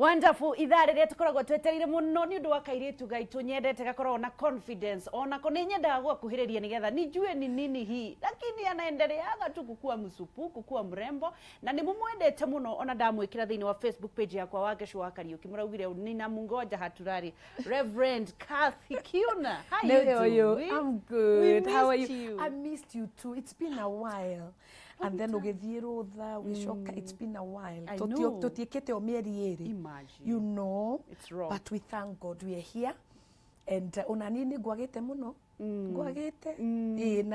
Wonderful. Ithaa rĩrĩa tũkoragwo twetereire mũno nĩ ũndũ wa kairĩtu gaitũ nyendete gakoragwo na confidence, onako nĩ nyendaga gũgakuhĩrĩria nĩgetha nijue ni nini hii, lakini anaendeleaga tu kukua msupu, kukua mrembo, na nĩ mũmwendete mũno. Ona ndamwĩkĩra thĩinĩ wa Facebook page yakwa, Wangeci wa Kariũki, mũraugire nina mungoja haturari. Reverend Kathy Kiuna, how you doing? I'm good. We How are missed you? you. I missed you too. It's been a while. And then ũgĩthiĩ rũtha ũgĩcoka, it's been a while. I know. Tũtiĩkĩte o mĩeri 2. Imagine. You know. It's wrong. But we thank God we are here. And ona niĩ nĩ ngwagĩte mũno. Ngwagĩte. Ĩĩ,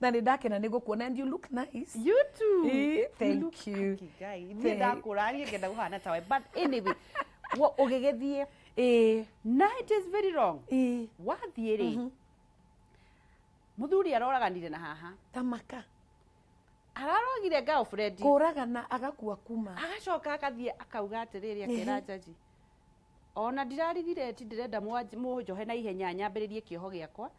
na nĩ ndakena nĩ gũkuona and you look nice. You too. Thank look you. Aki, Ngai. Niĩ ndakũra niĩ ngenda kũhana tawe. But anyway, ũgĩgĩthiĩ. Na it is very wrong. Wathiĩ rĩ, mũthuri aroraganire na haha. Tamaka. Ararogire girlfriend. Kũragana agakua kuma. Agacoka akathiĩ akauga atĩrĩrĩ, akera jaji, ona ndirarigire ti ndĩrenda mũnjohe na ihenya nyambĩrĩrie kĩoho gĩakwa,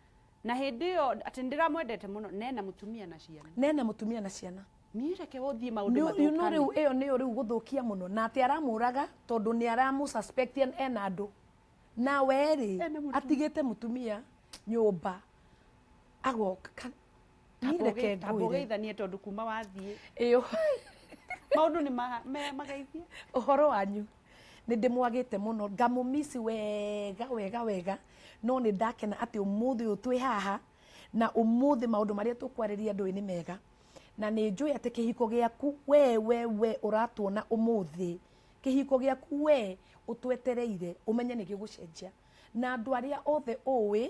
na hĩndĩ ĩyo atĩ ndĩramwendete mũno, nena mũtumia na ciana. Nena mũtumia na ciana. Niĩ reke ũthiĩ maũndũ You know, mathũkane. Rĩu ĩyo nĩyo rĩu gũthũkia mũno, na atĩ aramũraga tondũ nĩ aramũ-suspect ena andũ, nawe rĩ, Ena mũtumia. Atigĩte mũtumia nyũmba agoka. Niĩ reke Tamba ngwĩre. Ũgeithanie tondũ kuma wathiĩ Ĩyo. Maũndũ nĩ mageithie. Ũhoro wanyu? Nĩ ndĩmwagĩte mũno, ngamũmisi wega wega wega, no nĩ ndakena atĩ ũmũthĩ ũyũ twĩ haha, na ũmũthĩ maũndũ marĩa tũkwarĩria andũ nĩ mega, na nĩ njũĩ atĩ kĩhiko gĩaku we ũratuona ũmũthĩ, kĩhiko gĩaku we ũtwetereire ũmenye nĩ gĩgũcenjia, na andũ arĩa othe ũĩ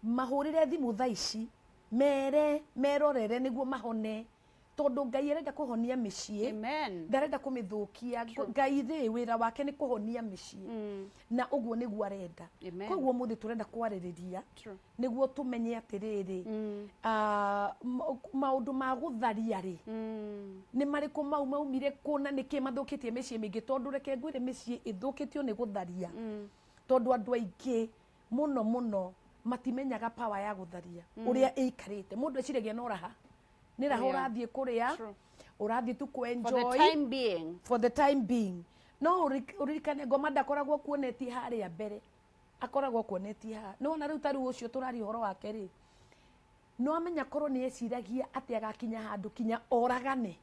mahũrĩre thimũ thaa ici, mere merorere nĩguo mahone, tondũ Ngai arenda kũhonia mĩciĩ. Amen. Ndarenda kũmĩthũkia. Ngai rĩ, wĩra wake nĩ kũhonia mĩciĩ, na ũguo nĩguo arenda. Amen. Koguo ũmũthĩ tũrenda kwarĩrĩria nĩguo tũmenye atĩrĩrĩ, maũndũ ma gũtharia rĩ, nĩ marĩkũ, mau maumire kũ, na nĩkĩ mathũkĩtie mĩciĩ mĩingĩ? Tondũ reke ngwĩre, mĩciĩ ĩthũkĩtio nĩ gũtharia, tondũ andũ aingĩ mũno mũno matimenyaga power ya gũtharia ũrĩa ĩikarĩte. Mũndũ eciragia no raha, nĩ raha Yeah. ũrathiĩ kũrĩa, ũrathiĩ tu For the kũ-enjoy time being. For the time being. No ũririkane ngoma ndakoragwo kuonetie harĩa mbere, akoragwo kuonetie haha. No ona rĩu, ta rĩu ũcio tũraria ũhoro wake rĩ, no amenya korwo nĩ eciragia atĩ agakinya handũ kinya oragane.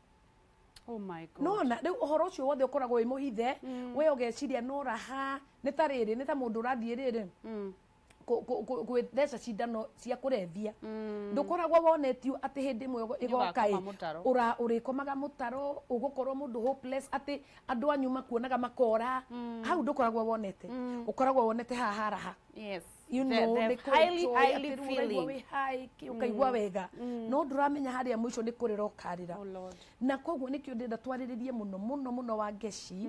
Oh my God. Nona rĩu ũhoro ũcio wothe ũkoragwo wĩ mũhithe, we ũgeciria no raha. Nĩ ta rĩrĩ, nĩ ta mũndũ ũrathiĩ rĩrĩ gwĩtheca cindano cia kũrebia, ndũkoragwo wonetio atĩ hĩndĩ ĩmwe ĩgoka ĩ Nĩũgakoma mũtaro. Ũrĩkomaga mũtaro, ũgũkorwo mũndũ hopeless, atĩ andũ anyu makuonaga makora hau. Ndũkoragwo wonete, ũkoragwo wonete haha haraha. You know, The nĩ highly, kũ-enjoy, highly atĩ rĩu ũraigua feeling. wĩ high, ũkaigua wega, no ndũramenya harĩa mũico nĩ kũrĩra ũkarĩra. Oh Lord. Na koguo nĩkĩo ndĩrenda twarĩrĩrie mũno mũno mũno, wa Ngeci,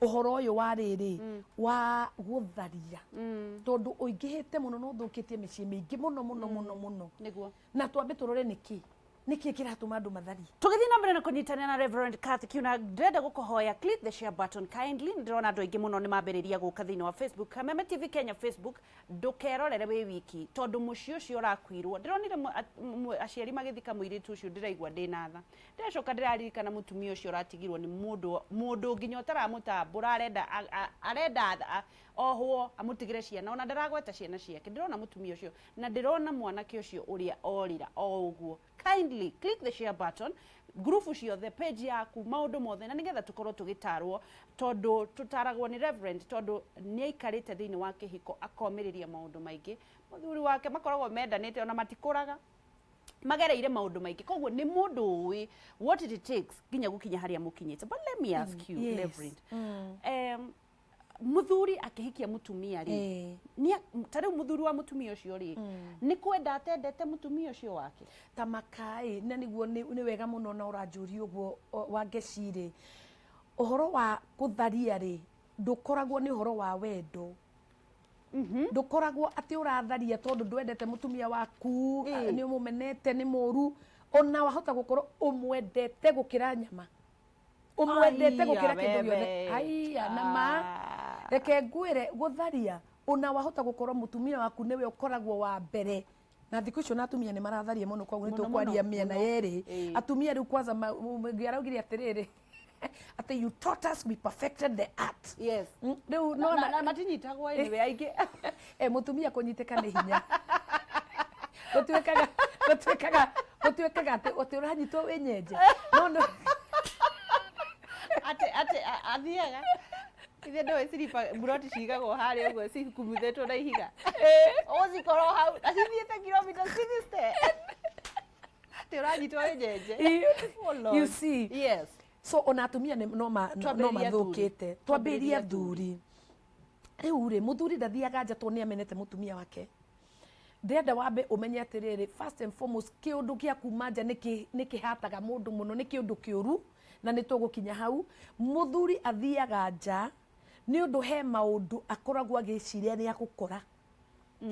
ũhoro ũyũ wa rĩrĩ wa gũtharia, tondũ ũingĩhĩte mũno na ũthũkĩtie mĩciĩ mĩingĩ mũno mũno mũno mũno. Na twambe tũrore nĩkĩ kĩratũma andũ matharie. Tũgĩthiĩ na mbere na kũnyitanĩra na Reverend Kathy Kiuna, ndĩrenda gũkũhoya click the share button kindly. Ndĩrona andũ aingĩ mũno nĩ mambĩrĩria gũka thĩinĩ wa Facebook, Kameme TV Kenya Facebook. Ndũkerorere wĩ wiki, tondũ mũciĩ ũcio ũrakuirwo, ndĩronire aciari magĩthika mũirĩtu ũcio, ndĩraigua ndĩna tha. Ndĩracoka ndĩraririkana mũtumia ũcio ũratigirwo nĩ mũndũ nginya ũtaramũtambũra, arenda arenda ohwo amũtigĩre ciana, ona ndaragweta ciana ciake. Ndĩrona mũtumia ũcio na ndĩrona mwanake ũcio ũrĩa orĩra o ũguo. Kindly click the share button, ngurubu ciothe, page yaku, maũndũ mothe, na nĩgetha tũkorwo tũgĩtarwo, tondũ tũtaragwo nĩ Reverend, tondũ nĩ aikarĩte thĩinĩ wa kĩhiko akomĩrĩria maũndũ maingĩ. Mũthuri wake makoragwo mendanĩte, ona matikũraga, magereire maũndũ maingĩ, koguo nĩ mũndũ ũĩ what it takes nginya gũkinya harĩa mũkinyĩte. But let me ask you, Reverend, mũthuri akĩhikia mũtumia rĩ, ta rĩu mũthuri wa mũtumia ũcio rĩ, nĩ kwenda atendete mũtumia ũcio wake? Ta makaĩ, na nĩguo nĩ wega mũno na ũranjũria ũguo, wa Ngeci rĩ, ũhoro wa gũtharia rĩ, ndũkoragwo nĩ ũhoro wa wendo. Ndũkoragwo atĩ ũratharia tondũ ndwendete mũtumia waku, nĩ ũmũmenete, nĩ mũru. Ona wahota gũkorwo ũmwendete gũkĩra nyama, ũmwendete Aiya, gũkĩra kĩndũ gĩothe. Wewe. Aiya, na ma reke ngwĩre, gũtharia, ona wahota gũkorwo mũtumia waku nĩwe ũkoragwo wa mbere, na thikũ icio na atumia nĩ maratharia mũno, koguo nĩ Mũno, tũkwaria mũno, mĩena mũno. yerĩ. Atumia rĩu kwanza ũngĩ araugire atĩrĩrĩ, Atĩ you taught us, we perfected the art. Yes. Rĩu Na, nona na matinyitagwo anyway aingĩ. E mũtumia kũnyitĩka nĩ hinya. Gũtuĩkaga atĩ ũranyitwo wĩ nyenje no no. Atĩ athiaga ithe ndoĩ silipa buroti cigagwo harĩa ũguo cikumuthĩtwo na ihiga, ũcikorwo hau na cithiĩte kilomita 60, atĩ ũranyitwo wĩ nyenje. Oh, Lord. You see? Yes. So ona atumia no Twambĩrĩrie mathũkĩte. athuri. Twambĩrĩrie athuri rĩu rĩ. Mũthuri ndathiaga nja tondũ nĩ amenete mũtumia wake. Ndĩrenda wambe ũmenye atĩrĩrĩ, first and foremost, kĩũndũ gĩa kuma nja nĩ kĩhataga mũndũ mũno, nĩ kĩũndũ kĩũru na nĩ tũgũkinya hau. Mũthuri athiaga nja nĩ ũndũ he maũndũ akoragwo agĩciria nĩ agũkora.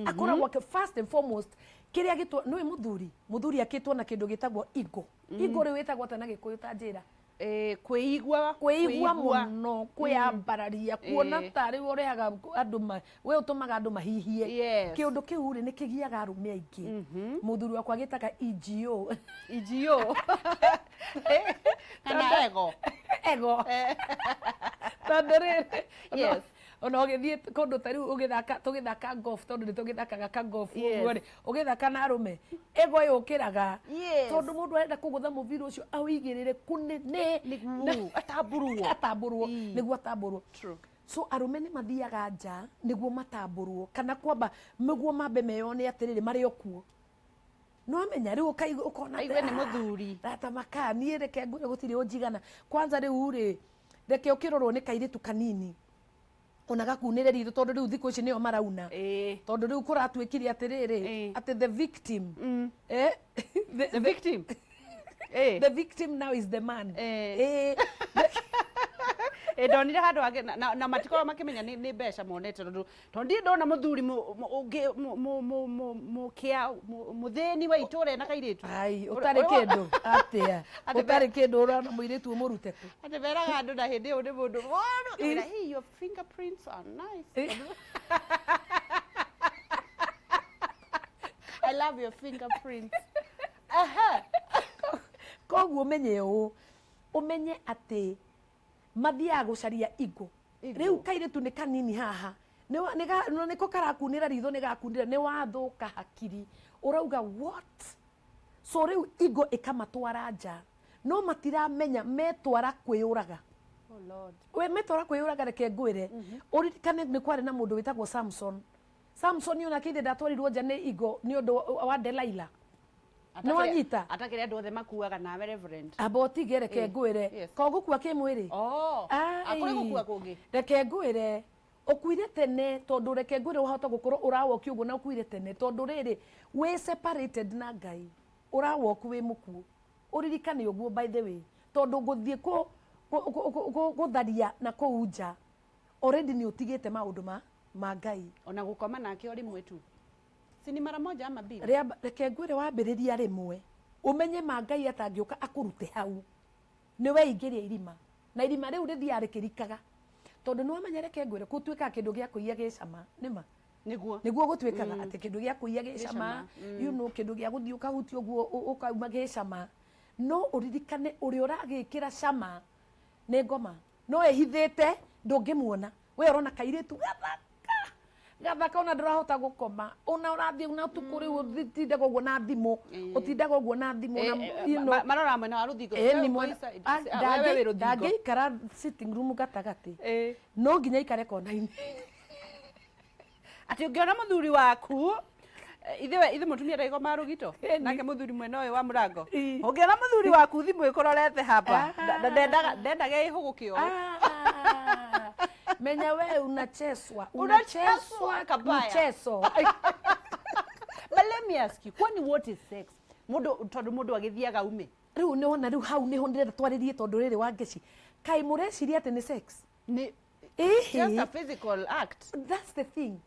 Akoragwo first and foremost kĩrĩa gĩtwo nĩwe mũthuri akĩtwo na kĩndũ gĩtagwo ego. Ego rĩu ĩtagwo atĩa na Gĩkũyũ? Ta njĩra. Kwĩigua. Kwĩigua mũno, kwĩyambararia, kuona tarĩ we ũrehaga andũ we ũtũmaga andũ mahihie. Kĩũndũ kĩu rĩ, nĩ kĩgiaga arũme aingĩ. Mũthuri wakwa gĩtaga EGO. EGO kana ego. Ego, tondũ rĩrĩ ona ũgĩthiĩ kũndũ ta rĩu ũgĩthaka, tũgĩthaka golf, tondũ nĩ tũgĩthakaga ka golf ũguo rĩ, ũgĩthaka na arũme, ego yũkĩraga tondũ mũndũ arenda kũgũtha mũbira ũcio awĩigĩrĩre kũnene. Nĩguo atambũrwo. Atambũrwo. Nĩguo atambũrwo. True. So arũme nĩ mathiaga nja nĩguo matambũrwo, kana kwamba nĩguo mambe meyone atĩrĩrĩ marĩ o kuo. No amenya rĩu ũkaigua ũkona Aigue nĩ mũthuri. Rata maka niĩ reke ngwĩre gũtirĩ ũnjigana. Kwanza rĩu rĩ, reke ũkĩrorwo nĩ kairĩtu kanini ona gakunĩre ritho, tondũ rĩu thikũ ici nĩo marauna. Tondũ rĩu kũratuĩkire atĩrĩrĩ, atĩ the victim, The victim. The victim now is the man. Ndonire handũ hangĩ na matikorwo makĩmenya nĩ mbeca monete, tondũ ndirĩ ndona mũthuri ũngĩ mũkĩa mũthĩni wa itũra ena kairĩtu. Ai, ũtarĩ kĩndũ atĩa? Ũtarĩ kĩndũ ũrona mũirĩtu ũmũrute kũ? Atĩ meraga andũ na hĩndĩ ĩyo nĩ mũndũ mũru. Akamwĩra, "Hey, your fingerprints are nice. I love your fingerprints." Aha. Koguo ũmenye ũũ, ũmenye atĩ mathiaga gũcaria ego. Ego. Rĩu kairĩtu nĩ kanini haha, nĩko karakunĩra ritho, nĩ gakunĩra, nĩ wathũka hakiri, ũrauga what? So rĩu ego ĩkamatwara nja, no matiramenya metwara kwĩyũraga. Oh Lord. We metwara kwĩyũraga. Reke ngwĩre, ũririkane nĩ kwarĩ na mũndũ wĩtagwo Samson. Samson onake ithe ndatwarirwo nja nĩ ego nĩ ũndũ wa Delilah? Nĩ wanyita? Atakĩrĩ andũ othe makuaga nawe, Reverend. Amba ũtige, reke ngwĩre. Ko gũkua kĩmwĩrĩ? Oh. Ai. Akũrĩ gũkua kũngĩ. Reke ngwĩre, ũkuire tene, tondũ reke ngwĩre, wahota gũkorwo ũrawoki ũguo na ũkuire tene, tondũ rĩrĩ wĩ separated na Ngai, ũrawoku wĩ mũkuũ. Ũririkane ũguo, by the way, tondũ gũthiĩ gũtharia na kũu nja, already nĩ ũtigĩte maũndũ ma Ngai. Ona gũkoma nake o rĩmwe tu, si ni mara moja ama mbili? Reke ngwĩre, wambĩrĩria rĩmwe, ũmenye ma Ngai atangĩũka akũrute hau, nĩ weingĩria irima, na irima rĩu rĩthiaga rĩkĩrikaga, tondũ nĩ wamenya, reke ngwĩre, gũtuĩkaga kĩndũ gĩa kũiya gĩcama nĩma. Nĩguo. Nĩguo gũtuĩkaga atĩ kĩndũ gĩa kũiya gĩcama, Gĩcama. Kĩndũ gĩa gũthiĩ ũkahutia ũguo ũkauma gĩcama. No ũririkane ũrĩa ũragĩkĩra cama nĩ ngoma, no ĩhithĩte, ndũngĩmuona. We ũrona kairĩtu gathaka gathaka, ona ndũrahota gũkoma, ona ũrathiĩ na ũtukũ rĩu ũtindaga ũguo na thimũ, ũtindaga ũguo na thimũ na Marora mwena wa rũthingo. Ĩni Wewe Ah, wewe wĩ rũthingo. ndangĩikara sitting room gatagatĩ, no nginya aikare kona-inĩ. Atĩ ũngĩona mũthuri waku, ithe mũtumia ndaigoma rũgito. Ĩni. Nake mũthuri mwena ũyũ wa mũrango. Ĩ. Ũngĩona mũthuri waku thimũ ĩkũrorete hapa, Ah. na ndendaga ĩhũgũke ũũ. Ah, menya we unacheswa. Unacheswa Unacheswa kabaya. mchezo. But let me ask you, kwani what is sex? Mũndũ, tondũ mũndũ agĩthiaga ume. Rĩu nĩ wona, rĩu hau nĩho ndĩrenda twarĩrie, tondũ rĩrĩ, Wangeci, kaĩ mũreciria atĩ nĩ sex? Nĩ Ĩhĩ. just a physical act. That's the thing.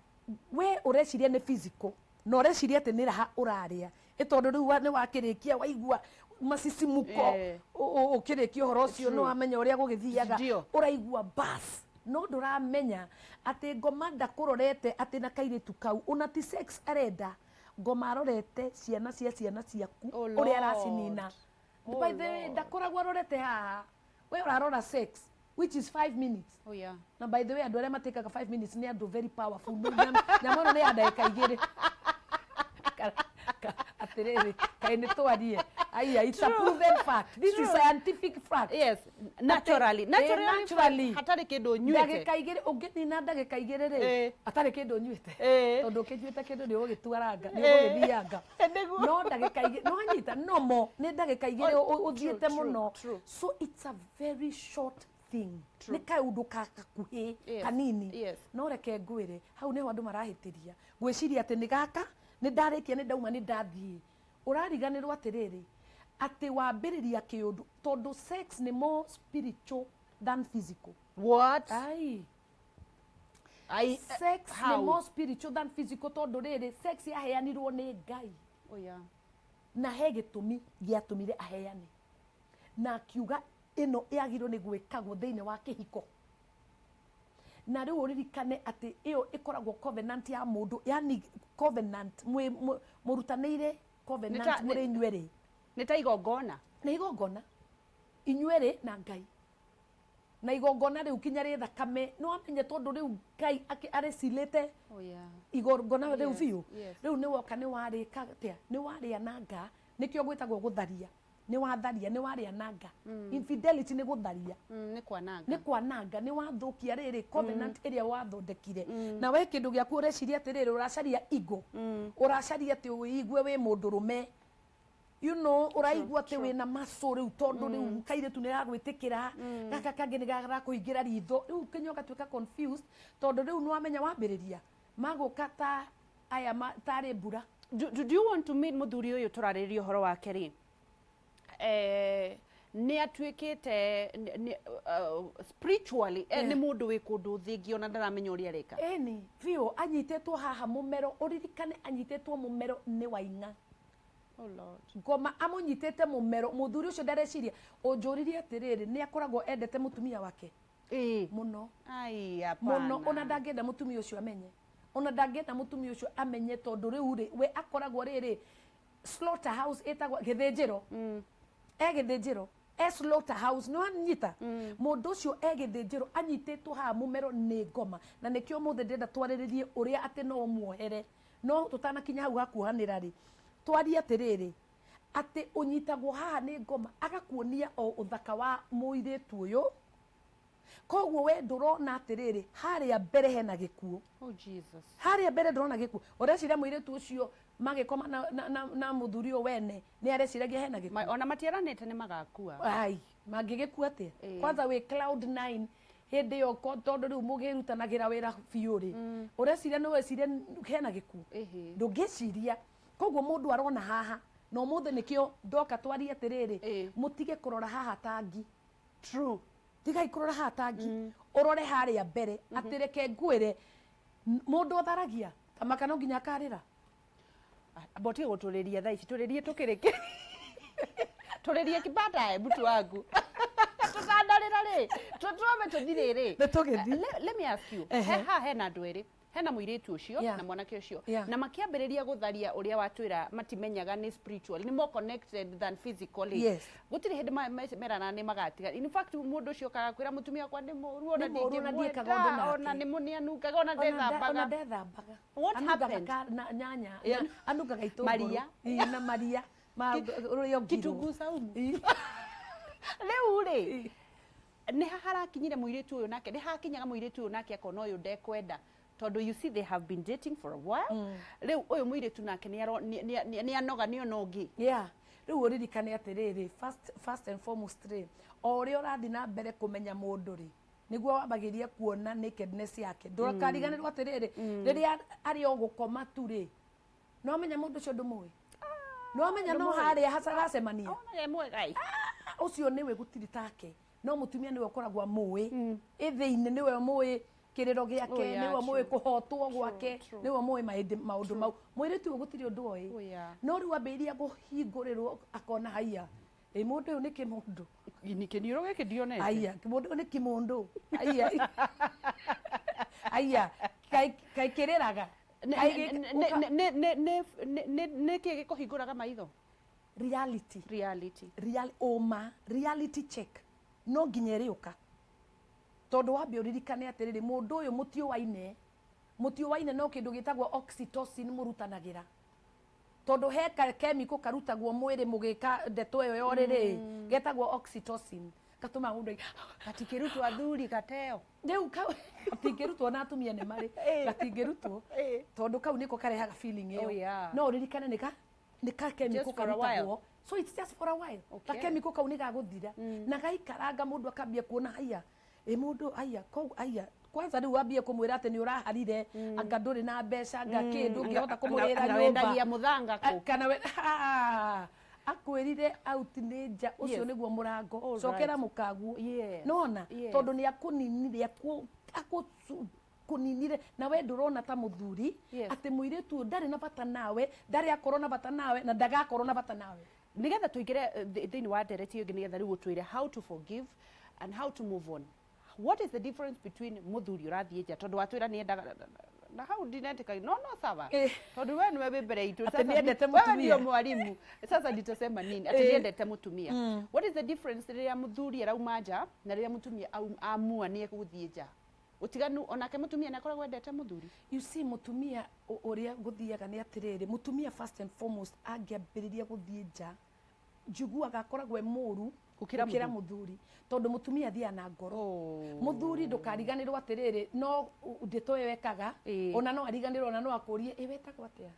We ũreciria nĩ physical, na ũreciria atĩ nĩ raha ũrarĩa, ĩ tondũ rĩu nĩ wakĩrĩkia waigua macicimuko. Ũkĩrĩkia ũhoro ũcio, nĩ wamenya ũrĩa gũgĩthiaga. Ndio. Ũraigua bas, no ndũramenya atĩ ngoma ndakũrorete atĩ na kairĩtu kau, ona ti sex arenda. Ngoma arorete ciana cia ciana ciaku, Oh ũrĩa Lord. aracinina. Oh By the way, Lord. ndakoragwo arorete haha. We ũrarora sex, which is 5 minutes. Oh yeah. Na by the way, andũ arĩa matĩkaga 5 minutes nĩ andũ very powerful. Nyamũ ĩno nĩ ya ndagĩka 2. Atĩrĩrĩ, kaĩ nĩ twarie? Aya, it's a proven fact. This is scientific fact. Yes, naturally. Naturally. Naturally. Hatarĩ kĩndũ ũnyuĩte. Ndagĩka 2, ũngĩnina ndagĩka 2 rĩ, atarĩ kĩndũ ũnyuĩte, tondũ ũkĩnyuĩte kĩndũ nĩ ũgũgĩtuaranga, nĩ ũgũgĩthianga. Nĩguo. No ndagĩka 2 no anyita nomo nĩ ndagĩka 2 ũthiĩte True, mũno. true. So it's a very short thing, nĩ kaũndũ gakuhĩ kanini. No reke ngwĩre, hau nĩho andũ marahĩtĩria gwĩciria atĩ nĩ gaka, nĩ ndarĩkia, nĩ ndauma, nĩ ndathiĩ. Ũrariganĩrwo atĩrĩrĩ, atĩ wambĩrĩria kĩũndũ, tondũ sex nĩ more spiritual than physical. What? Ai. I, Sex nĩ how? more spiritual than physical, tondũ rĩrĩ, sex yaheanirwo nĩ Ngai. Oh yeah. Na he gĩtũmi gĩatũmire aheane, na akiuga ĩno yagĩrĩirwo nĩ gwĩkagwo thĩinĩ wa kĩhiko. Na rĩu ũririkane atĩ ĩyo ĩkoragwo covenant ya mũndũ, yani covenant mũrutanĩire covenant mũrĩ inyuerĩ. Nĩ ta igongona. Nĩ igongona inyuerĩ na Ngai, na igongona rĩu kinya rĩ thakame, nĩ wamenye, tondũ rĩu Ngai arĩcilĩte Oh yeah. igongona rĩu biũ. Rĩu nĩ woka, nĩ warĩka atĩa, nĩ warĩananga. Nĩkĩo gwĩtagwo gũtharia. Nĩ watharia, nĩ warĩananga. Infidelity nĩ gũtharia. Nĩ kwananga. Nĩ kwananga, nĩ wathũkia rĩrĩ covenant ĩrĩa wathondekire. Na we kĩndũ gĩaku ũreciria atĩrĩrĩ, ũracaria ego, ũracaria atĩ ũigue wĩ mũndũrũme, ũraigua atĩ wĩna muscle rĩu, tondũ rĩu kairĩtu nĩ gagwĩtĩkĩra, gaka kangĩ nĩ garakũhingĩra ritho. Rĩu kinya ũgatuĩka confused, tondũ rĩu nĩ wamenya wambĩrĩria magũka ta aya tarĩ mbura. Do you want to meet mũthuri ũyũ tũrarĩrĩria ũhoro wake rĩ, nĩ atuĩkĩte spiritually nĩ mũndũ wĩ kũndũ thingi, ona ndaramenya ũrĩa areka? Ĩni biũ, anyitĩtwo haha mũmero. Ũririkane anyitĩtwo mũmero nĩ Waing'a. Oh Lord. Ngoma amũnyitĩte mũmero. Mũthuri ũcio ndareciria. Ũnjũririe atĩrĩrĩ, nĩ akoragwo endete mũtumia wake mũno. Ai, Mũno. hapana. Ona ndangĩenda mũtumia ũcio amenye, ona ndangĩenda mũtumia ũcio amenye, tondũ rĩu rĩ, we akoragwo rĩrĩ slaughter house, ĩtagwo gĩthĩnjĩro, e gĩthĩnjĩro, e slaughter house. Nĩ wanyita? Mũndũ ũcio e gĩthĩnjĩro, anyitĩtwo haha mũmero nĩ ngoma. Na nĩkĩo ũmũthĩ ndĩrenda twarĩrĩrie ũrĩa atĩ no ũmuohere. No tũtanakinya hau hakuohanĩra rĩ, twarie atĩrĩrĩ, atĩ ũnyitagwo haha nĩ ngoma, agakuonia o ũthaka wa mũirĩtu ũyũ, koguo we ndũrona atĩrĩrĩ, harĩa mbere hena gĩkuũ. Oh Jesus. Harĩa mbere ndũrona gĩkuũ. Ũreciria mũirĩtu ũcio magĩkoma na mũthuri ũyũ wene nĩ areciragia hena gĩkuũ? Ona matiaranĩte nĩ magakua. Ai, mangĩgĩkua atĩa? Kwanza wĩ cloud nine hĩndĩ ĩyo, tondũ rĩu mũgĩrutanagĩra wĩra biũ rĩ, ũreciria nĩ weciria hena gĩkuũ? Ndũngĩciria. Koguo mũndũ arona haha, na ũmũthĩ nĩkĩo ndoka twarie atĩrĩrĩ, mũtige kũrora haha tangi. Tigai kũrora haha tangi, ũrore harĩa mbere. Atĩ reke ngwĩre, mũndũ ũtharagia tamaka no nginya akarĩra. Botige gũtũrĩria thaa ici, tũrĩrie tũkĩrĩkĩ, tũrĩrie baadaye, mtu wangu. Tũtanarĩra rĩ, twambe tũthirĩ rĩ. Nĩ tũgĩthiĩ. Let me ask you. Haha hena andũ erĩ, hena mũirĩtu ũcio na mwanake ũcio, na makĩambĩrĩria gũtharia ũrĩa watwĩra matimenyaga nĩ spiritual, nĩ more connected than physically. Gũtirĩ hĩndĩ merana nĩ magatiga. In fact, mũndũ ũcio okaga kwĩra mũtumia wakwa nĩ mũru, ona Nĩ mũũru, ona ndiĩkaga ndingĩmwenda, ũndũ nake. Ona nĩ anungaga, ona Ona ndethambaga. Ndethambaga. What Anungaga happened? na nyanya, anungaga itũngũrũ. Maria. Ii, na maria ma ũrĩa ũngirwo. Kitunguu saumu. Ii. Rĩu rĩ, nĩ ha harakinyire mũirĩtu ũyũ nake, nĩ hakinyaga mũirĩtu ũyũ nake akona ũyũ ndekwenda, tondũ you see, they have been dating for a while. Rĩu ũyũ mũirĩtu nake nĩ anoga, nĩ ona ũngĩ. Yeah, rĩu ũririkane atĩrĩrĩ, first and foremost rĩ, o ũrĩa ũrathiĩ na mbere kũmenya mũndũ rĩ, nĩguo wambagĩria kuona nakedness yake. Ndũkariganĩrwo atĩrĩrĩ, rĩrĩa arĩ o gũkoma tu rĩ, no amenya mũndũ ũcio ndũmũĩ, no amenya no harĩa hacaracemania. Ona ye mwega ĩ. Ũcio nĩwe gũtirĩ take, no mũtumia nĩwe ũkoragwo amũĩ ĩ thĩinĩ, nĩwe mũĩ kĩrĩro gĩake, nĩwe mũĩ kũhotwo gwake, nĩwe mũĩ maũndũ mau. Mũirĩtu ũyũ gũtirĩ ũndũ oĩ. No rĩu ambĩrĩria kũhingũrĩrwo, akona haiya, ĩ mũndũ ũyũ nĩ kĩmũndũ. Ni kĩniũrũ gĩkĩ ndionete. Aiya, mũndũ ũyũ nĩ kĩmũndũ, aiya aiya, kaĩ kĩrĩraga. Nĩ kĩ gĩkũhingũraga maitho? Reality. Reality. Real, oma reality check. No nginya ĩrĩũka, tondũ wambe ũririkane atĩrĩrĩ, mũndũ ũyũ mũtiũaine, mũtiũaine no kĩndũ gĩtagwo oxytocin mũrutanagĩra, tondũ he ka chemical karutagwo mwĩrĩ mũgĩka ndeto ĩyo ya ũrĩrĩ, getagwo oxytocin, gatũmaga mũndũ Gatikĩrutwo athuri gateo. Rĩu gatingĩrutwo, na atumia nĩ marĩ. Gatingĩrutwo tondũ kau nĩko karehaga feeling ĩyo. No ũririkane nĩ ka chemical Just for a while. karutagwo, so it's just for a while. Ka chemical kau nĩ gagũthira na gaikaranga, mũndũ akambia kuona haya ĩ mũndũ haya kau haya kwanza. Rĩu wambie kũmwĩra atĩ nĩ ũraharire, anga ndũrĩ na mbeca, anga kĩ ndũngĩhota kũmũrĩra Anga nyũmba. Wendagia mũthanga kũ? Kana we akwĩrire out nĩ nja ũcio nĩguo mũrango. Cokera mũkaguo. Nona tondũ nĩ akũninire, akũninire, na we ndũrona ta mũthuri atĩ mũirĩtu ũyũ ndarĩ na bata nawe, ndarĩ akorwo na bata nawe, na ndagakorwo na bata nawe. Nigetha tũingĩre thĩinĩ wa ndereti ĩyo ĩngĩ, nigetha rĩu ũtwĩre how to forgive and how to move on, what is the difference between mũthuri ũrathiĩ nja, tondũ watwĩra nĩ endaga na hau ndinetĩka, no sawa, tondũ we nĩwe wĩ mbere itũ. Atĩ Sasa nĩendete wewe mũtumia. Ndio mwalimu, sasa nitasema nini? Atĩ nĩendete mũtumia. What is the difference rĩrĩa mũthuri arauma nja na rĩrĩa mũtumia amua nĩ egũthiĩ nja? Ũtiganu, onake mũtumia nĩ akoragwo endete mũthuri? You see, mũtumia ũrĩa gũthiaga nĩ atĩrĩrĩ, mũtumia first and foremost angĩambĩrĩria gũthiĩ nja, njiguaga akoragwo e mũru gũkĩra gũkĩra mũthuri, tondũ mũtumia athiaga na ngoro. Mũthuri, ndũkariganĩrwo atĩrĩrĩ, no ndeto ĩyo ekaga, ona no ariganĩrwo, ona no akũrie, "Ĩ wetagwo atĩa?"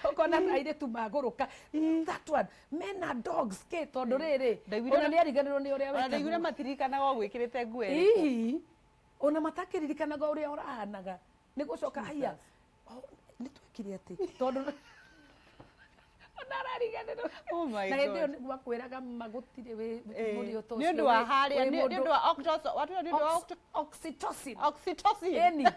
Ũkona airĩtu magũrũka that one mena dogs kĩ, tondũ rĩrĩ, ona nĩ ariganĩrwo nĩ ũrĩa Ona ndaiguire wetagwo. Matirikanaga ũgwĩkĩrĩte nguo ĩrĩkũ. Hihi ona matakĩririkanaga ũrĩa ũrahanaga, nĩ gũcoka haiya, oh, nĩ twekire atĩ, tondũ ona arariganĩrwo. Oh my Na hĩndĩ ĩyo God. nĩguo akwĩraga ma gũtirĩ wĩ mũrĩ ũta Nĩ ũcio ũndũ wa harĩa wĩ nĩ mũndũ- ũndũ wa octos, watwĩra nĩ ũndũ wa Oxytocin. Oxytocin. Ĩni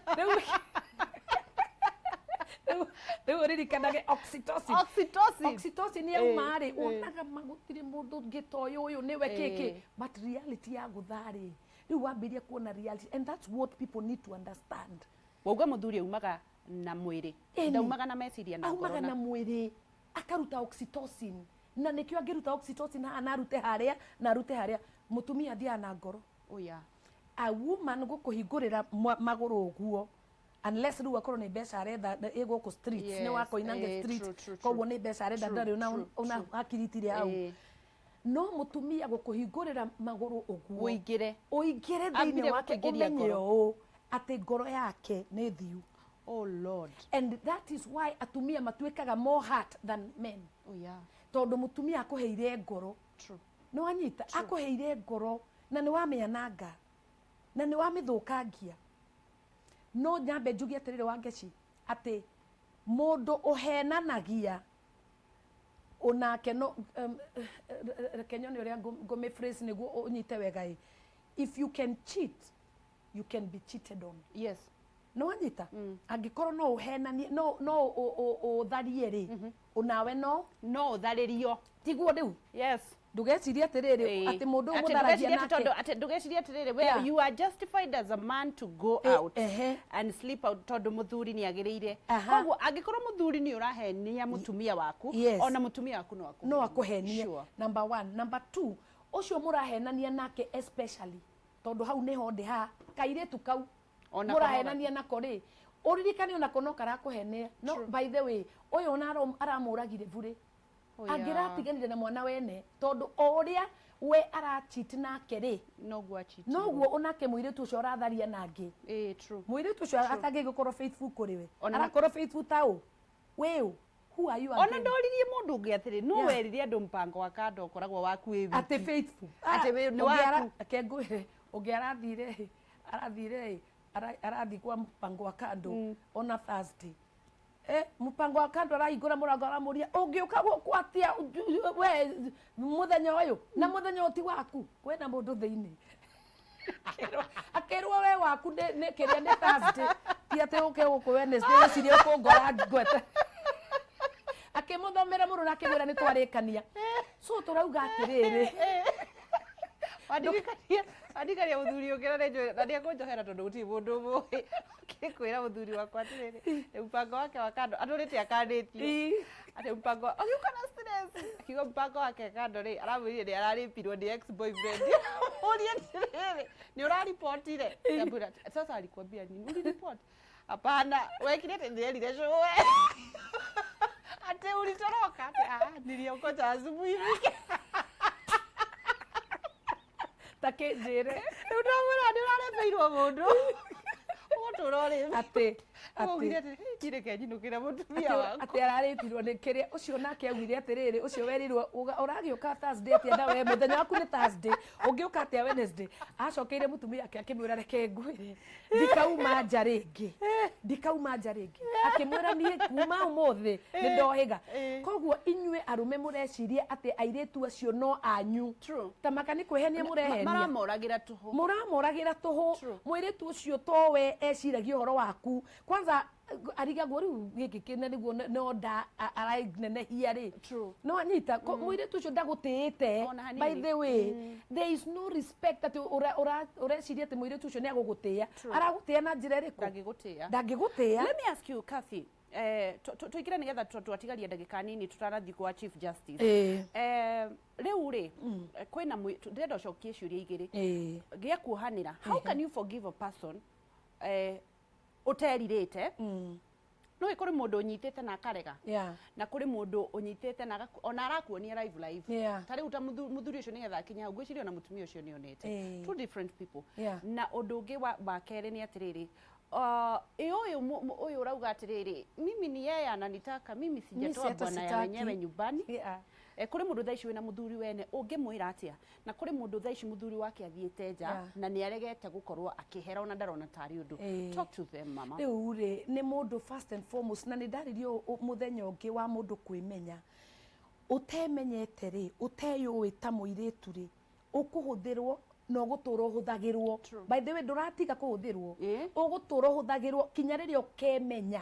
rĩu ũririkanage oxytocin. Oxytocin. Oxytocin yauma rĩ, wonaga ma gũtirĩ mũndũ ũngĩ ta ũyũ, ũyũ nĩwe kĩkĩ. But reality ya gũtha rĩ, rĩu wambĩrĩria kuona reality, and that's what people need to understand. Wauga mũthuri aumaga na mwĩrĩ, ndaumaga na meciria na ngoro. Aumaga na mwĩrĩ, akaruta oxytocin, na nĩkĩo angĩruta oxytocin haha na arute harĩa na arute harĩa. Mũtumia athiaga na ngoro. Oh yeah. A woman gũkũhingũrĩra magũrũ ũguo, unless rĩu akorwo nĩ mbeca aretha na ĩ gũkũ streets, nĩ wa Koinange Street. True, true. Koguo nĩ mbeca arenda, ndarĩ ona ona hakiri hau. No mũtumia gũkũhingũrĩra magũrũ ũguo, ũingĩre, ũingĩre thĩinĩ Ambire wake, gũkũingĩria ũmenye ngoro. ũũ atĩ ngoro yake nĩ thiu. Oh Lord. And that is why atumia matuĩkaga more hurt than men, Oh yeah. tondũ mũtumia akũheire ngoro. Nĩ wanyita, akũheire ngoro na nĩ wamĩananga na nĩ wamĩthũkangia. No nyambe njuge atĩrĩrĩ, Wangeci, atĩ mũndũ ũhenanagia onake no reke nyone ũrĩa ngũmĩ phrase nĩguo ũnyite wega. Ĩ, if you can cheat, you can be cheated on. Nĩ wanyita? Angĩkorwo no ũhenanie, no ũtharie rĩ, onawe no no ũtharĩrio. Tiguo rĩu? Ndũgecirie atĩrĩrĩ, atĩ mũndũ ũyũ Atĩ mũtharagia ndũgecirie atĩ nake tondũ atĩ ndũgecirie atĩrĩrĩ, we you are justified as a man to go out and sleep out tondũ mũthuri nĩ agĩrĩire. Koguo angĩkorwo mũthuri nĩ ũrahenia mũtumia waku, ona mũtumia waku no akũhenie. No akũhenie. Number one. Number two, ũcio mũrahenania nake, especially tondũ hau nĩho ndĩ haha, kairĩtu kau Ona mũrahenania nako rĩ, ũririkane onako no karakũhenia. No by the way, ũyũ ona aramũragire burĩ. Oh, yeah. Angĩratiganire na mwana wene, tondũ o ũrĩa we aracheat nake rĩ, noguo acheat. Noguo onake mũirĩtu ũcio ũratharia nangĩ. True. Mũirĩtu ũcio atangĩgĩkorwo faithful kũrĩ we, arakorwo faithful ta ũ? Wĩ ũ? Who are you Ona again? ndoririe mũndũ ũngĩ atĩrĩ, no werire andũ mpango wa kando ũkoragwo waku wĩ wiki. Atĩ faithful. Atĩ nĩ waku. Reke ngwĩre, ũngĩ arathire arathiĩ kwa mpango wa kando ona Thursday, mpango wa kando arahingũra mũrango, aramũria, "Ũngĩũka gũkũ atĩa we mũthenya ũyũ na mũthenya ũyũ ti waku?" Kwĩna mũndũ thĩinĩ. Akĩrwo, "We waku nĩ kĩrĩa nĩ Thursday, ti atĩ ũke gũkũ Wednesday wĩcirie ũkũngora ngwete." Akĩmũthomera mũno na akĩmwĩra nĩ twarĩkania. So tũrauga atĩrĩrĩ, Wandirikania, wandirikania mũthuri ũngĩ, na nĩ akũnjohera tondũ gũtirĩ mũndũ ũmũĩ. Ngĩkwĩra mũthuri wakwa atĩrĩrĩ, mpango wake wa kando atũrĩte akanĩtio. Atĩ mpango agĩũka na stress. Akiuga mpango wake kando rĩ, aramwĩrire nĩ ararĩpirwo nĩ ex boyfriend. Mũrie atĩrĩrĩ, nĩ ũraripotire? Akambwĩra, sasa alikwambia nini? Uliripoti? Hapana, wekire atĩ ndĩrerire cũwe. Atĩ ulitoroka? Atĩ ah, niliongoja asubuhi ifike. Ta kĩnjĩre. Rĩu ndamwĩra nĩ ũrarebeirwo mũndũ. Ũgũtũra ũrĩ. Atĩ Augire atĩ ndirĩ nyinũkĩre mũtumia wakwa. Atĩ ararĩtirwo nĩ kĩrĩa ũcio nake augire atĩrĩrĩ, ũcio werirwo ũragĩũka Thursday atĩa na we mũthenya waku nĩ Thursday, ũngĩũka atĩa Wednesday? Acokeire mũtumia ake akĩmwĩra reke ngwĩre ndikauma nja rĩngĩ, ndikauma nja rĩngĩ. Akĩmwĩra niĩ kuma ũmũthĩ nĩ ndohĩga. Koguo inyuĩ arũme mũreciria atĩ airĩtu acio no anyu. True. Ta maka nĩ kwĩhenia mũrehenia. Maramoragĩra tũhũ. Mũramoragĩra tũhũ. True. Mũirĩtu ũcio towe eciragia ũhoro waku. Kwanza arigagwo rĩu gĩkĩ kĩna nĩguo no nda aranenehia rĩ. True. No anyita mũirĩtu ũcio ndagũtĩĩte. Ona hanini. By the way, there is no respect atĩ ũreciria atĩ mũirĩtu ũcio nĩ agũgũtĩĩa. True. Aragũtĩĩa na njĩra ĩrĩkũ? Ndangĩgũtĩĩa. Ndangĩgũtĩĩa. Let me ask you, Kathy, tũingĩre nĩgetha twatigaria ndagĩka nini tũtanathiĩ kwa Chief Justice. Rĩu rĩ, kwĩna ndĩrenda ũcokie ciũria igĩrĩ. Gĩa kuohanĩra. How can you forgive a person ũterirĩte? No kũrĩ mũndũ ũnyitĩte na akarega. Na kũrĩ mũndũ ũnyitĩte na ona arakuonia live live. Ta rĩu ta mũthuri ũcio nĩgetha akinye hau, ngwĩciria ona mũtumia ũcio nĩonete. Two different people. Na ũndũ ũngĩ wa kerĩ nĩ atĩrĩrĩ, ĩ ũyũ ũyũ ũrauga atĩrĩrĩ, mimi ni yeye ananitaka, mimi sijatoa hata bwana ya sitaki. wenyewe nyumbani. Kũrĩ mũndũ thaa ici wĩna mũthuri wene ũngĩmwĩra atĩa? Na kũrĩ mũndũ thaa ici mũthuri wake athiĩte nja na nĩ aregete gũkorwo akĩhera ona ndarona tarĩ ũndũ. Talk to them, mama. Rĩu rĩ, nĩ mũndũ first and foremost, na nĩ ndaririe mũthenya ũngĩ wa mũndũ kwĩmenya. Ũtemenyete rĩ, ũteyũĩ ta mũirĩtu rĩ, ũkũhũthĩrwo na ũgũtũra ũhũthagĩrwo. True. By the way, ndũratiga kũhũthĩrwo. Ũgũtũra ũhũthagĩrwo kinya rĩrĩa ũkemenya.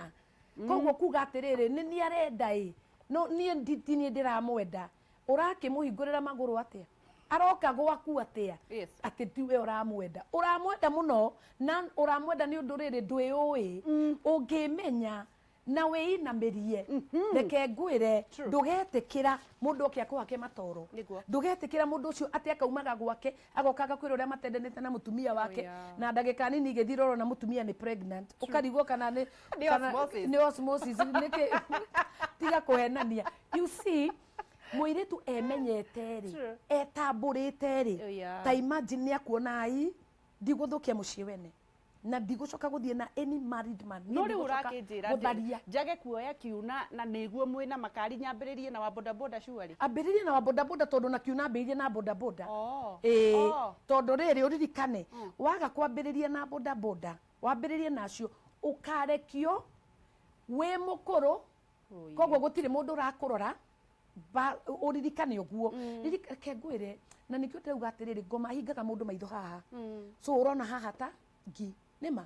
Koguo kuga atĩrĩrĩ, nĩ niĩ arenda ĩ, no niĩ ti niĩ ndĩramwenda. Ũrakĩmũhingũrĩra magũrũ atĩa? Aroka gwaku atĩa? Yes. Atĩ ti we ũramwenda. Ũramwenda mũno na ũramwenda nĩ ũndũ rĩrĩ ndwĩũĩ. Ũngĩmenya na wĩinamĩrie, reke ngwĩre, True. ndũgetĩkĩra mũndũ oke akũhake matoro. Nĩguo. Ndũgetĩkĩra mũndũ ũcio atĩ akaumaga gwake, agoka agakwĩra ũrĩa matendanĩte na mũtumia wake, yeah. na ndagĩka nini igĩthira ũrona mũtumia nĩ pregnant. Ũkarigwo kana nĩ Nĩ kana osmosis. nĩ osmosis, nĩkĩ? Tiga kũhenania. You see, mũirĩtu emenyete rĩ, True. etambũrĩte rĩ, Oh, yeah. ta imagine nĩ akuona ai, ndigũthũkia mũciĩ wene. Na ndigũcoka gũthiĩ na any married man. No rĩu Ndigũcoka ũrakĩnjĩra atĩ gũtharia. njage kuoya kiuna na nĩguo mwĩna makari nyambĩrĩrie na wa bodaboda surely. Ambĩrĩrie na wa bodaboda tondũ na kiuna ambĩrĩrie na bodaboda. Oh. Ĩĩ, Oh. tondũ rĩrĩ ũririkane, waga kwambĩrĩria na bodaboda, wambĩrĩrie nacio, ũkarekio wĩ mũkũrũ, Oh, koguo gũtirĩ mũndũ ũrakũrora, ũririkane ũguo. Reke ngwĩre, na nĩkĩo ndĩrauga atĩrĩrĩ, ngoma hingaga mũndũ maitho haha. So ũrona haha ta ngi, nĩma?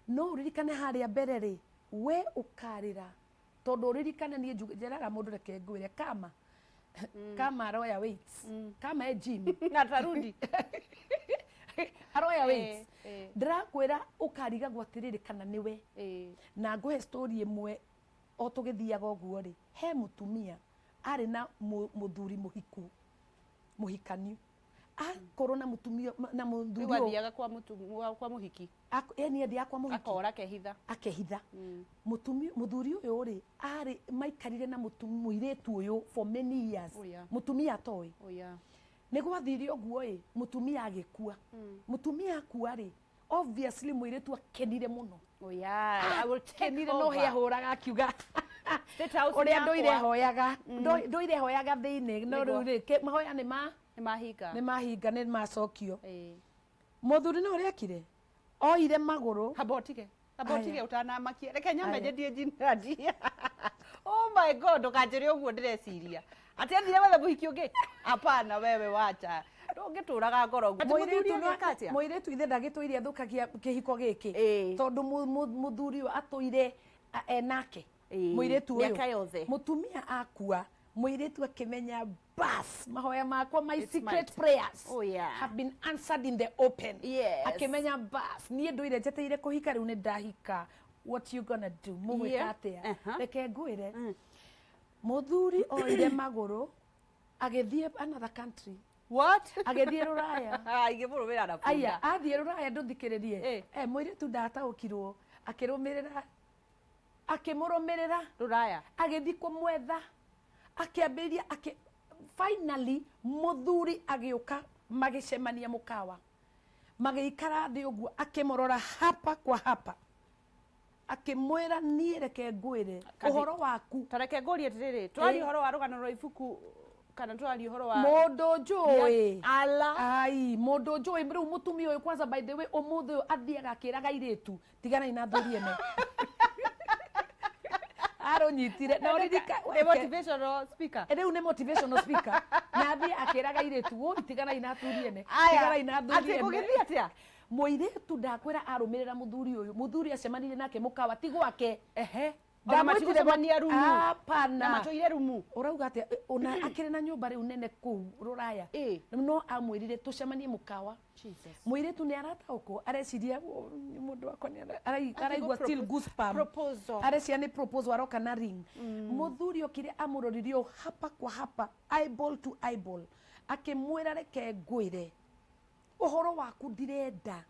No ũririkane harĩa mbere rĩ, we ũkarĩra, tondũ ũririkane niĩ njeraga mũndũ reke ngwĩre, kama. Kama aroya weights. Kama e gym. Na tarudi. Aroya weights. Ndĩrakwĩra ũkarigagwo atĩrĩrĩ kana nĩwe. Na ngũhe story ĩmwe o tũgĩthiaga ũguo rĩ, he mũtumia arĩ na mũthuri mũhiku, mũhikaniu. Akorwo na mũtumia, na mũthuri Rĩu ũyũ. athiaga kwa kwa mũhiki. Ĩni athiaga kwa mũhiki. Akora akehitha. Akehitha. Mũthuri ũyũ rĩ, arĩ maikarire na mũirĩtu ũyũ for many years. Oh, yeah. Mũtumia atoĩ. Oh, yeah. Nĩ gwathire ũguo ĩ, mũtumia agĩkua. Mũtumia akua rĩ, obviously mũirĩtu akenire mũno. Oh, yeah. I will take Akenire no over. he ahũraga akiuga. State House Ũrĩa nĩ ndũire yakwa. hoyaga. Ndũire hoyaga thĩinĩ, no Nĩguo. rĩu rĩ, mahoya nĩ ma? Nĩ mahinga. Nĩ mahinga, nĩ macokio. Mũthuri no ũrĩa ekire? Oire magũrũ. Hamba ũtige. Hamba Aya. ũtige ũtanamakia. Reke nyambe Aya. nyendia njinadi. Oh my God, ndũkanjĩre ũguo ndĩreciria. Atĩ athire wetha mũhiki ũngĩ? Hapana, wewe wacha. Ndũngĩtũraga ngoro ũguo. Atĩ mũthuri Mũirĩtu no agĩka atĩa? Mũirĩtu ithe ndagĩtũire athũkagia kĩhiko gĩkĩ. Tondũ mũthuri ũyũ atũire enake. Ĩĩ. Mũirĩtu ũyũ. Mĩaka yothe. Mũtumia akua, Mũirĩtu akĩmenya bas mahoya makwa, my It's secret might. prayers Oh, yeah. have been answered in the open. Yes. Akĩmenya bas niĩ ndũire njetereire kũhika, rĩu nĩ ndahika, what you gonna do, mũgwĩka atĩa? Reke ngwĩre, mũthuri oire magũrũ agĩthiĩ another country. What? Agĩthiĩ rũraya. Agĩmũrũmĩrĩra na Aya bunda. athiĩ rũraya, ndũthikĩrĩrie. Eh, mũirĩtu ndataũkirwo, akĩrũmĩrĩra, akĩmũrũmĩrĩra Rũraya. Agĩthiĩ kũmwetha, akĩambĩrĩria akĩ finally mũthuri agĩũka, magĩcemania mũkawa, magĩikara thĩ ũguo, akĩmũrora hapa kwa hapa, akĩmwĩra, niĩ reke ngwĩre ũhoro waku. Ta reke ngũrie atĩrĩrĩ, twaria ũhoro wa rũgano rwa ibuku kana twaria ũhoro wa Mũndũ njũĩ. Ala. Ai, mũndũ njũĩ rĩu mũtumia ũyũ kwanza, by the way, ũmũthĩ ũyũ athiaga akĩraga airĩtu, tiganai na athuri ene. Arũnyitire na ũririka Nĩ motivational speaker. Rĩu nĩ motivational speaker na athiĩ akĩraga airĩtu, woi, tiganai na athuri ene. Aya, Tiganai na athuri atĩ ene. gũgĩthiĩ atĩa? Mũirĩtu ndakwĩra arũmĩrĩra mũthuri ũyũ, mũthuri acemanirie nake mũkawa, ti gwake. Ehe. Ona Ndamwĩtire matigũcemania rumu. Na Hapana. matũire rumu. Ũrauga atĩa? Ona akĩrĩ na nyũmba rĩu nene kũu rũraya. No amwĩrire tũcemanie mũkawa. Jesus. Mũirĩtu nĩ arataũkwo, areciria, "Oh, nĩ mũndũ wakwa nĩ araigua still goosebump." Proposal. Areciria nĩ proposal aroka na ring. Mũthuri okire, amũroririe ũũ hapa kwa hapa, eyeball to eyeball, akĩmwĩra, reke ngwĩre ũhoro waku, ndirenda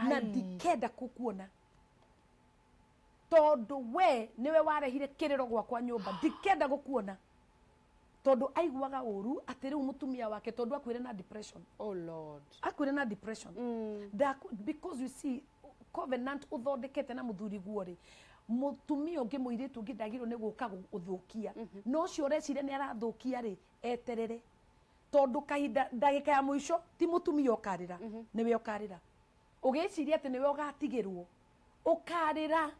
na Kai. ndikenda gũkuona tondũ we nĩwe warehire kĩrĩro gwakwa nyũmba, ndikenda gũkuona, tondũ aiguaga ũru atĩ rĩu mũtumia wake, tondũ akuire na depression. Oh Lord. Akuire na depression. Because you see, covenant ũthondekete na mũthuri guo rĩ, mũtumia ũngĩ, mũirĩtu ũngĩ ndagĩrĩirwo nĩ gũka gũthũkia. No ũcio ũreciria nĩ arathũkia rĩ, eterere, tondũ kahinda ndagĩka ya mũico ti mũtumia ũkarĩra, nĩwe ũkarĩra. Ũgĩciria atĩ nĩwe ũgatigĩrwo, ũkarĩra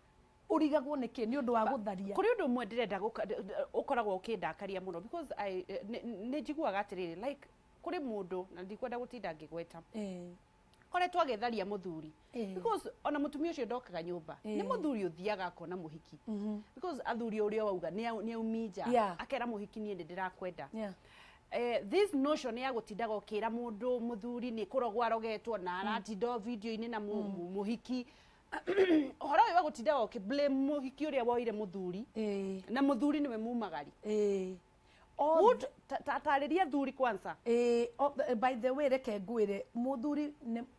ũrigagwo nĩkĩ nĩ ũndũ wa gũtharia. Kũrĩ ũndũ ũmwe ndĩrenda ũkoragwo ũkĩndakaria mũno because nĩ njiguaga atĩrĩrĩ, like kũrĩ mũndũ, na ndikwenda gũtinda ngĩgweta, koretwo agĩtharia mũthuri because ona mũtumia ũcio ndokaga nyũmba, nĩ mũthuri ũthiaga akona mũhiki, because athuri ũrĩa wauga nĩ aumi nja, akera mũhiki, niĩ nĩ ndĩrakwenda. This notion ya gũtindaga ũkĩra mũndũ mũthuri nĩ kũrogwo arogetwo na aratinda o video-inĩ na mũhiki, ũhoro ũyũ wa gũtindaga ũkĩ blame mũhiki ũrĩa woire mũthuri na mũthuri nĩwe mumagari. Tarĩria thuri kwanza. By the way, reke ngwĩre, mũthuri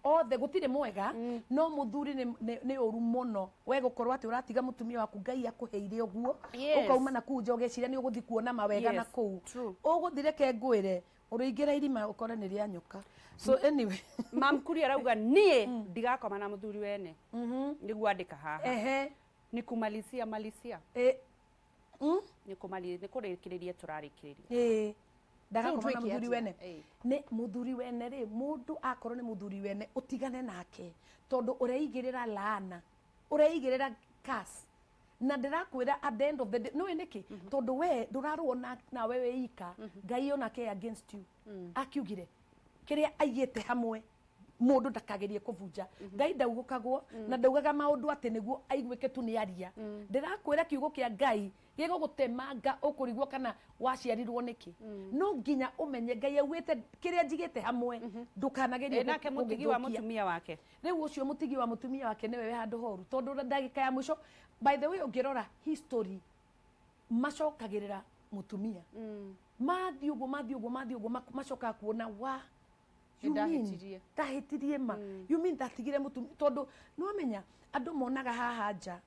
othe gũtirĩ mwega, no mũthuri nĩ ũru mũno we gũkorwo atĩ ũratiga mũtumia waku Ngai akũheire ũguo, ũkauma na kũu nja ũgeciria nĩ ũgũthiĩ kuona mawega na kũu. Ũgũthiĩ, reke ngwĩre, ũrĩingĩra irima ũkore nĩ rĩa nyoka. So anyway. Mamkuri arauga, niĩ ndigakoma na mũthuri wene, nĩguo andĩka haha. Nĩ kumalisia malisia. Nĩ nĩ kũrĩkĩrĩria tũrarĩkĩrĩria. Ndagakoma na Rĩu twĩke mũthuri atĩa? wene. Nĩ mũthuri wene rĩ, mũndũ akorwo nĩ mũthuri wene, ũtigane nake, tondũ ũreigĩrĩra laana, ũreigĩrĩra curse, na ndĩrakwĩra at the end of the day, nĩũĩ nĩkĩ? Tondũ we ndũrarũo nawe wĩ ika, Ngai onake against you. Akiugire kĩrĩa aigĩte hamwe mũndũ ndakagerie kũbunja. Ngai ndaugũkagwo na ndaugaga maũndũ atĩ nĩguo aiguĩke tu nĩ aria. Ndĩrakwĩra kiugo kĩa Ngai gĩgũgũtemanga, ũkũrigwo kana waciarirwo nĩkĩ. No nginya ũmenye Ngai augĩte kĩrĩa njigĩte hamwe ndũkanagerie Nake mũtigi wa gũgĩthũkia. Mũtumia wake. Rĩu ũcio mũtigi wa mũtumia wake nĩwe wĩ handũ horu, tondũ ndagĩka ya mũico, by the way, ũngĩrora history, macokagĩrĩra mũtumia. Mathiĩ ũguo, mathiĩ ũguo, mathiĩ ũguo, macokaga kuona wa you mean, Nĩndahĩtirie. Ndahĩtirie ma, you mean ndatigire mũtumia, tondũ nĩwamenya andũ monaga haha nja,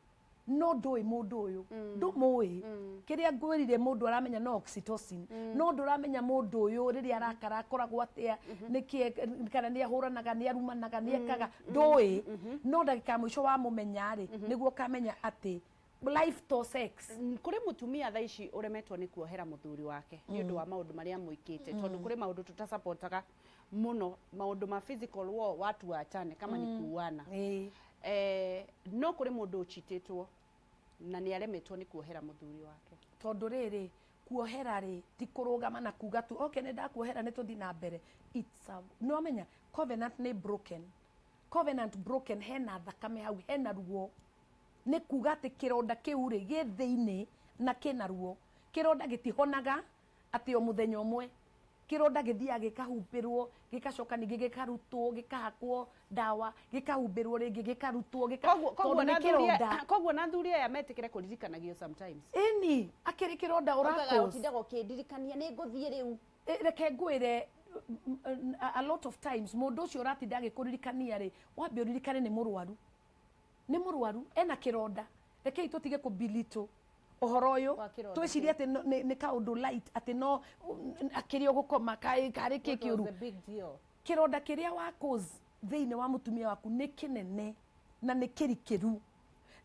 no ndũĩ mũndũ ũyũ, ndũmũĩ. Kĩrĩa ngwĩrire, mũndũ aramenya no oxytocin, no ndũramenya mũndũ ũyũ rĩrĩa arakara akoragwo atĩa, nĩkĩ, kana nĩ ahũranaga, nĩ arumanaga, nĩ ekaga, ndũĩ. No ndagĩka ya mũico wamũmenya rĩ, nĩguo ũkamenya atĩ life to sex. Kũrĩ mũtumia thaa ici ũremetwo nĩ kuohera mũthuri wake nĩ ũndũ wa maũndũ marĩa mwĩkĩte, tondũ kũrĩ maũndũ tũtasapotaga mũno, maũndũ ma physical war, watu waachane kama ni kuuana. No kũrĩ mũndũ ũchitĩtwo na nĩ aremetwo nĩ kuohera mũthuri wake. Tondũ rĩrĩ, kuohera rĩ, ti kũrũgama na kuga tu, okay, nĩ ndakuohera, nĩ tũthiĩ na mbere. It's a, nĩwamenya covenant nĩ broken, covenant broken, hena thakame hau, hena ruo. Nĩ kuga atĩ kĩronda kĩu rĩ, gĩ thĩinĩ na kĩna ruo. Kĩronda gĩtihonaga Atĩ o mũthenya ũmwe kĩronda gĩthiaga gĩkahumbĩrwo, gĩgacoka ningĩ gĩkarutwo, gĩkahakwo ndawa, gĩkahumbĩrwo rĩngĩ, gĩkarutwo, Koguo koguo tondũ na nĩ athuri aya- kĩronda. Koguo na athuri aya metĩkĩre kũririkanagio sometimes. Ĩni, akĩrĩ kĩronda Ũkaga ũrakũ ũtindaga ũkĩndirikania nĩ ngũthiĩ rĩu. Reke ngwĩre, a lot of times mũndũ ũcio ũratinda agĩkũririkania rĩ, wambe ũririkane nĩ mũrwaru, nĩ mũrwaru, ena kĩronda. Rekei tũtige kũbilitũ ũhoro ũyũ. Wa kĩronda. Twĩcirie atĩ nĩ kaũndũ light, atĩ no akĩrĩ o gũkoma karĩ kĩ What was kĩũru. the big deal? Kĩronda kĩrĩa wa cause thĩinĩ wa mũtumia waku nĩ kĩnene na nĩ kĩrikĩru,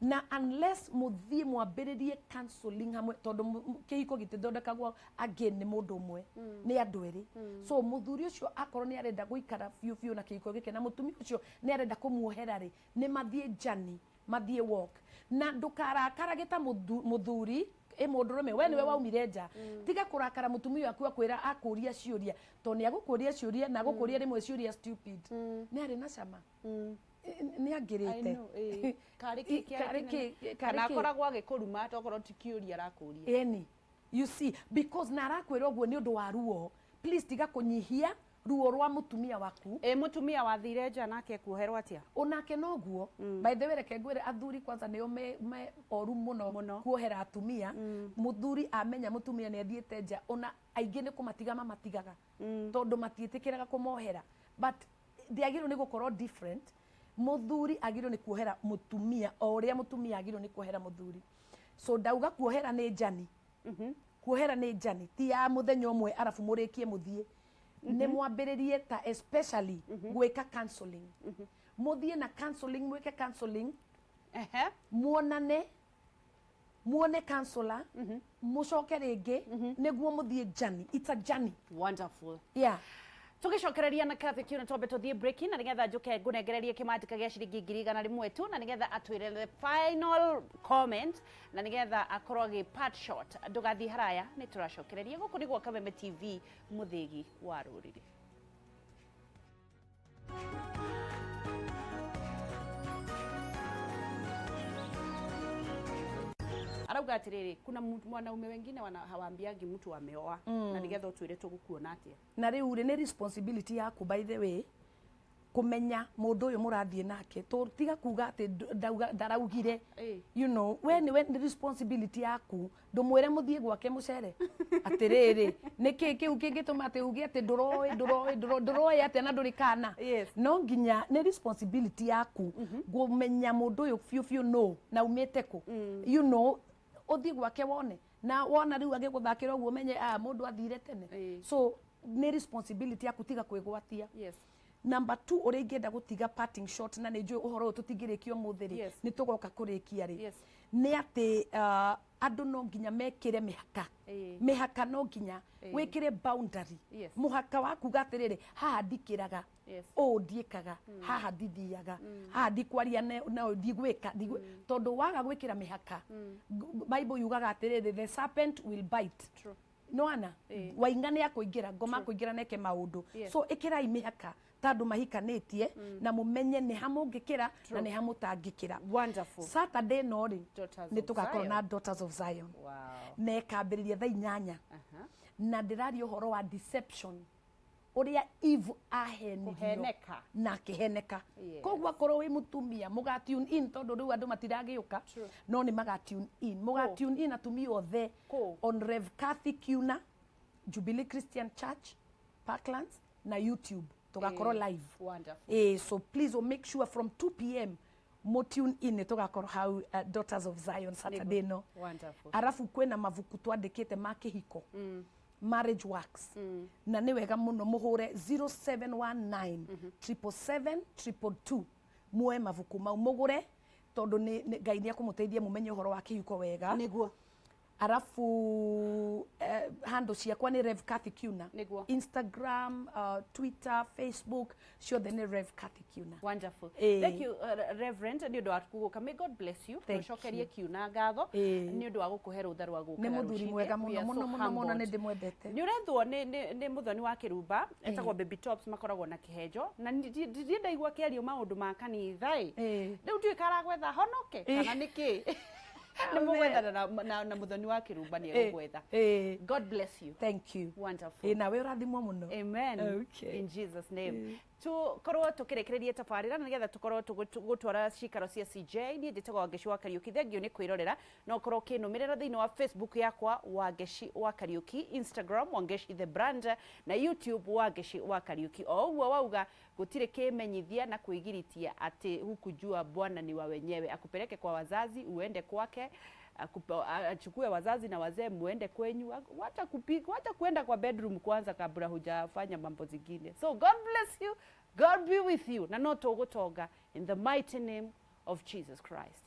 na unless mũthiĩ mwambĩrĩrie counseling hamwe, tondũ kĩhiko gĩtithondekagwo again nĩ mũndũ ũmwe, nĩ andũ erĩ. So mũthuri ũcio akorwo nĩ arenda gũikara biũ biũ na kĩhiko gĩkĩ, na mũtumia ũcio nĩ arenda kũmuohera rĩ, nĩ mathiĩ journey, mathiĩ walk. Na ndũkarakarage ta mũthuri ĩ mũndũrũme, we nĩwe waumire nja. Tiga kũrakara mũtumia waku akwĩra, akũria ciũria, tondũ nĩ agũkũria ciũria na agũkũria rĩmwe ciũria stupid. Nĩ arĩ na cama, nĩ I angĩrĩte. Know, eh. Karĩ kĩ kĩarĩ Karĩ kĩnene? kĩ- karĩ Kana kĩ? akoragwo agĩkũruma tokorwo ti kĩũria arakũria. Eni, you see, because na arakwĩra ũguo nĩ ũndũ wa ruo. Please tiga kũnyihia ruo rwa mũtumia waku. Ĩ mũtumia wathire nja nake ekuoherwo atĩa? Onake noguo. By the way, reke ngwĩre, athuri kwanza nĩo me oru mũno. Mũno. Kuohera atumia. Mũthuri amenya mũtumia nĩ athiĩte nja, ona aingĩ nĩ kũmatiga mamatigaga, tondũ matiĩtĩkĩraga kũmohera. But ndĩagĩrĩirwo nĩ gũkorwo different. Mũthuri agĩrĩirwo nĩ kuohera mũtumia o ũrĩa mũtumia agĩrĩirwo nĩ kuohera mũthuri. So ndauga kuohera nĩ njani, kuohera nĩ njani, ti ya mũthenya ũmwe arabu mũrĩkie mũthiĩ. Nĩ mwambĩrĩrie ta especially gwĩka counseling, mũthiĩ na counseling, mwĩke counseling, muonane, muone counselor, mũcoke rĩngĩ nĩguo mũthiĩ journey. It's a journey. Wonderful. Yeah. Tugicokereria na Kathy Kiuna, twambe tuthie break na nigetha njuke ngunengererie kimanjika gia ciringi 100,000 tu, na nigetha atwire the final comment, na nigetha akorwo agi part short. Ndugathie haraya, ni turacokereria. Guku ni gwa Kameme TV, muthigi wa ruriri. Arauga atiriri, kuna mwanaume wengine wana hawaambiagi mtu ameoa, na nigetha utwire tugukuona atia. Na rĩu rĩ, nĩ responsibility yaku, by the way, kũmenya mũndũ ũyũ mũrathiĩ nake. Tiga kuga atĩ ndaraugire. We nĩwe, nĩ responsibility yaku. Ndũmwĩre mũthiĩ gwake mũcere atĩrĩrĩ, nĩkĩ kĩu kĩngĩtũma atĩ uge atĩ ndũroĩ, ndũroĩ, ndũroĩ atĩa na ndũrĩ kana? No nginya nĩ responsibility yaku kũmenya mũndũ ũyũ biũ biũ no na umĩte kũ, ũthiĩ gwake wone, na wona rĩu agĩgũthakĩra ũguo, ũmenye ah, mũndũ athire tene. So nĩ responsibility yaku, tiga kwĩgwatia. Number two, ũrĩa ingĩenda gũtiga parting shot, na nĩ njũĩ ũhoro ũyũ tũtingĩrĩkia ũmũthĩ rĩ, nĩ tũgoka kũrĩkia rĩ, nĩ atĩ andũ no nginya mekĩre mĩhaka. Mĩhaka no nginya wĩkĩre boundary. Mũhaka wa kuga atĩrĩrĩ, haha ndikĩraga, ũũ ndiĩkaga, haha ndithiaga, haha ndikwaria na ũyũ, ndigwĩka, tondũ waga gwĩkĩra mĩhaka, Bible yugaga atĩrĩrĩ, the serpent will bite. Nwana wainga nĩ akũingĩra ngoma, akũingĩra neke maũndũ. So ĩkĩrai mĩhaka ta andũ mahikanĩtie, na mũmenye nĩ ha mũngĩkĩra na nĩ ha mũtangĩkĩra. Wonderful. Saturday no rĩ, Daughters nĩ of tũgakorwo Zion. na Daughters of Zion, na ĩkambĩrĩria thaa 8. Na ndĩraria ũhoro wa deception, ũrĩa Eve ahenirio Kũheneka. na akĩheneka. Koguo akorwo wĩ mũtumia, mũga tune in, tondũ rĩu andũ matiragĩũka, no nĩ maga tune in, mũga tune in atumia othe. Kũ? On Rev Kathy Kiuna, Jubilee Christian Church, Parklands, na YouTube tũgakorwo live. Wonderful. So please, oh, make sure from 2 p.m. mo tune in, nĩ tũgakorwo hau, Daughters of Zion, Saturday no. Wonderful. Arabu kwĩna mabuku twandĩkĩte ma kĩhiko, marriage works, na nĩ wega mũno mũhũre 0719 777 222, muoe mabuku mau mũgũre, tondũ Ngai nĩ akũmũteithia mũmenye ũhoro wa kĩhiko wega. Arabu handle ciakwa nĩ Rev Kathy Kiuna. Instagram, Twitter, Facebook, ciothe nĩ Rev Kathy Kiuna. Wonderful. Thank you, Reverend, nĩ ũndũ waku gũka. May God bless you. Thank Tũcokerie you. Kiuna ngatho nĩ ũndũ wa gũkũhe rũtha rwa gũkaga Nĩ mũthuri rũcinĩ. mwega We mũno are mũno so mũno mũno, humbled. nĩ ndĩmwendete. Nĩ ũrethwo nĩ mũthoni wa kĩrumba etagwo Baby Tops, makoragwo na kĩhenjo, na ndirĩ ndaigua kĩario maũndũ ma kanitha ĩ. Rĩu ndiũĩ karagwetha honoke kana nĩ kĩ. Nĩ mũgwethana na mũthoni wa kĩrumba nĩ egũgwetha. God bless you. Thank you. Wonderful. Ĩ, nawe ũrathimwo mũno. Amen. Okay. In Jesus name. Tukorwo tukirekereria tabarĩra na nĩgetha tukorwo tũgũtwara cikaro cia CJ. Niĩ njĩtagwo Wangeci wa Kariũki. Thengiũ nĩ kwĩrorera. No ũkorwo ũkĩnũmĩrĩra thĩinĩ wa Facebook yakwa Wangeci wa Kariũki, Instagram Wangeci the brand na YouTube Wangeci wa Kariũki. O ũguo wauga gũtirĩ kĩmenyithia na kwĩgiritia atĩ hukujua bwana ni wa wenyewe. Akupeleke kwa wazazi, uende kwake, achukue wazazi na wazee muende kwenyu, wacha kupiga, wacha kuenda kwa bedroom kwanza kabla hujafanya mambo zingine. So God bless you, God be with you, na no tũgũtonga in the mighty name of Jesus Christ.